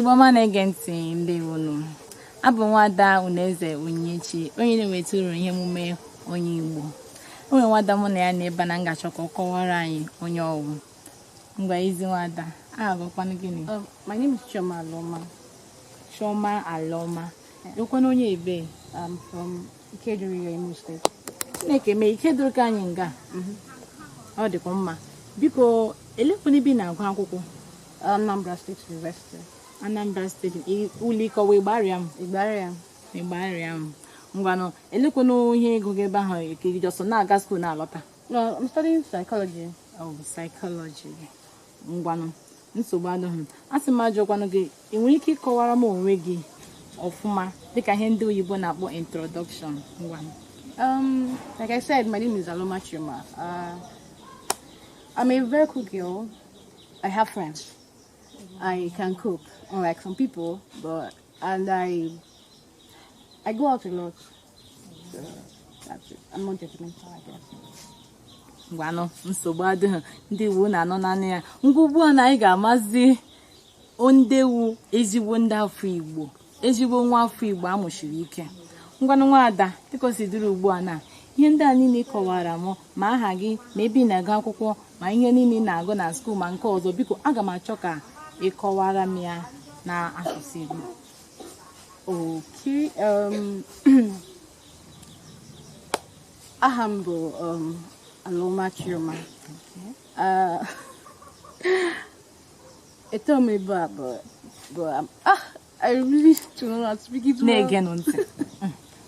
Igbo ọma na-ege ntị, ndewonu. Abụ nwada Uneze Onyinyechi, onye na-eweta uru ihe emume onye Igbo. O nwere nwada mụ na ya na ebe a na m ga-achọ ka ọ kọwara anyị onye ọwụ. Ngwa, ezi nwada, aha gịkwanụ gịnị? My name is Chioma Aloma. Chioma Aloma. Ịkwanụ onye ebe? I'm from Ikeduru, Imo State. Chineke mee ike doro ka anyị nga. Ọ dịkwa mma. Biko, elekwana ebe ị na-agụ akwụkwọ? Anambra State University. Anambra State, ụlọ ịkọwa Ịgbarịam? Igbariam. Ịgbarịam. Ngwanụ, elekwana ihe ego gị ebe ahụ ka ị just na-aga school na-alọta? No, I'm studying psychology. Oh, psychology. Ngwanụ, nsogbu adịghị. A sị m ajụkwanụ gị, ị nwere ike ịkọwara m onwe gị ọfụma dịka ihe ndị oyibo na-akpọ introduction? Ngwanụ. Like I said, my name is Aloma Chioma. I'm a very cool girl. I have friends. I can cook, unlike some people, but and I go out a lot. So that's it. I'm not judgmental, I guess. Ngwanụ, nsogbu adịghị. Ndị Igbo na-anọ naanị ya. Ngwa, ugbu a na anyị ga-amazi ndewu ezigbo ndị afọ Igbo, ezigbo nwa afọ Igbo amụchiri ike. Ngwanụ, nwaada, dịka o si dịrị ugbu a na ihe ndị a niile ị kọwara m, ma aha gị, ma ebe ị na-agụ akwụkwọ, ma ihe niile ị na-agụ na school, ma nke ọzọ, biko aga m achọ ka ị kọwara m ya na asụsụ Igbo. Okay. Aha m bụ Aloma Chioma. Eto m ebe a, but I really don't know how to speak it well. Na-egenụ ntị.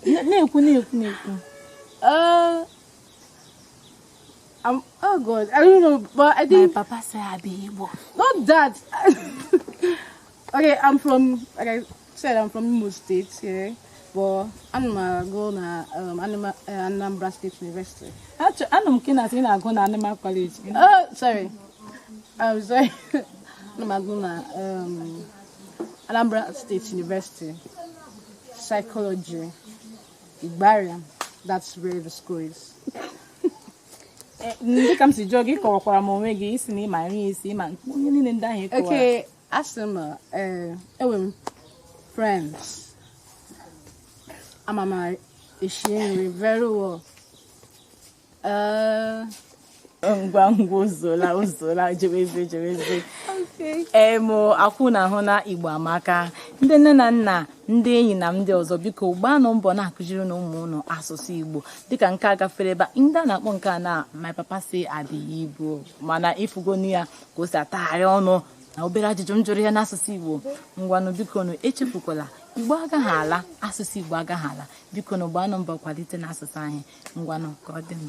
Na-ekwu, na-ekwu, na-ekwu. Oh God, I don't know, but I My think papa say I be Igbo. Not that. Okay, I'm from, like I said, I'm from Imo State, yeah, but I'm go na Anambra State University. Anụ m ka ị na-asị ị na-agụ na Animal College. Oh, sorry. I'm sorry. I'm go na Anambra State University, Psychology, Igbariam. That's where the school is. Dịka m si jụọ gị, kọwakwara m onwe gị, isi na ịma nri isi, ịma onye niile ndị ahụ ị kọwara. Okay, asị m enwere m friends. Ama m esi nri very well. Ngwa ngwa, ozuola, ozuola, jebeze, jebeze. Okay. Em akwụ na ahụ na Igbo amaka. Ndị nne na nna, ndị enyi na ndị ọzọ, biko gbaanụ mbọ na-akụziri na ụmụ ụnụ asụsụ Igbo dịka nke a gafere ebe a. Ndị a na-akpọ nke a na "My papa say adịghị Igbo", mana ịfụgonu ya ka o si atagharị ọnụ na obere ajụjụ m jụrụ ya n'asụsụ Igbo. Ngwanụ, biko nụ, echefukwala, Igbo agaghị ala, asụsụ Igbo agaghị ala. Biko nụ, gbaanụ mbọ kwalite n'asụsụ anyị. Ngwanụ, ka ọ dị m.